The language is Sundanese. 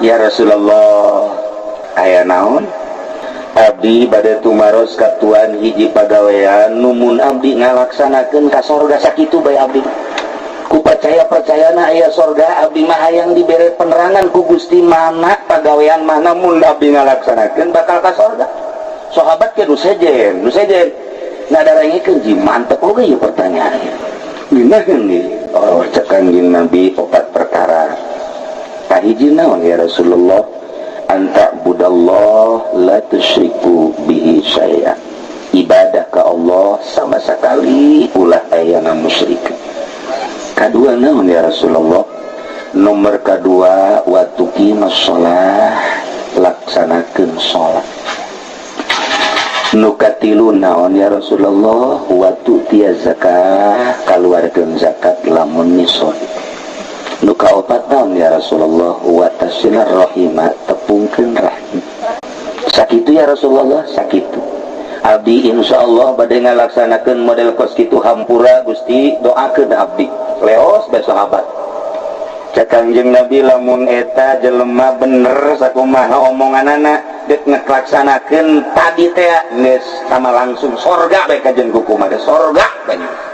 Ya Rasulullah, aya naon? Abdi bade tumaros ka tuan hiji pagawean nu mun abdi ngalaksanakeun ka sorga, sakitu bae abdi. Ku percaya percayana aya sorga, abdi mah hayang dibere penerangan ku Gusti, mana pagawean mana mun abdi ngalaksanakeun bakal ka sorga. Sahabat ke nu sejen, nu sejen ngadarengekeun, ji mantep oge ieu pertanyaan. Gimana nih? Oh, cek Kangjeng Nabi, opat perkara. Kahiji naon, ya Rasulullah? An ta'budallah la tusyriku bihi syai'a. Ibadah ke Allah, sama sekali ulah ayana musyrik. Kedua naon, ya Rasulullah? Nomor kedua, wa tuqimas shalah, laksanakeun salat. Nu katilu naon, ya Rasulullah? Wa tu'tiya zakah, kaluarkeun zakat lamun nisab. Nu kaopat naon, ya Rasulullah? Wa tasilar rahima, tepungkeun rahim. Sakitu, ya Rasulullah? Sakitu. Abdi insyaallah bade ngalaksanakeun model kos kitu. Hampura Gusti, doakeun abdi. Leos bae sahabat. Cek Kangjeng Nabi, lamun eta jelema bener sakumaha omonganana, dek ngelaksanakeun tadi teh, geus sama langsung sorga bae kajen kukumaha sorga banyak.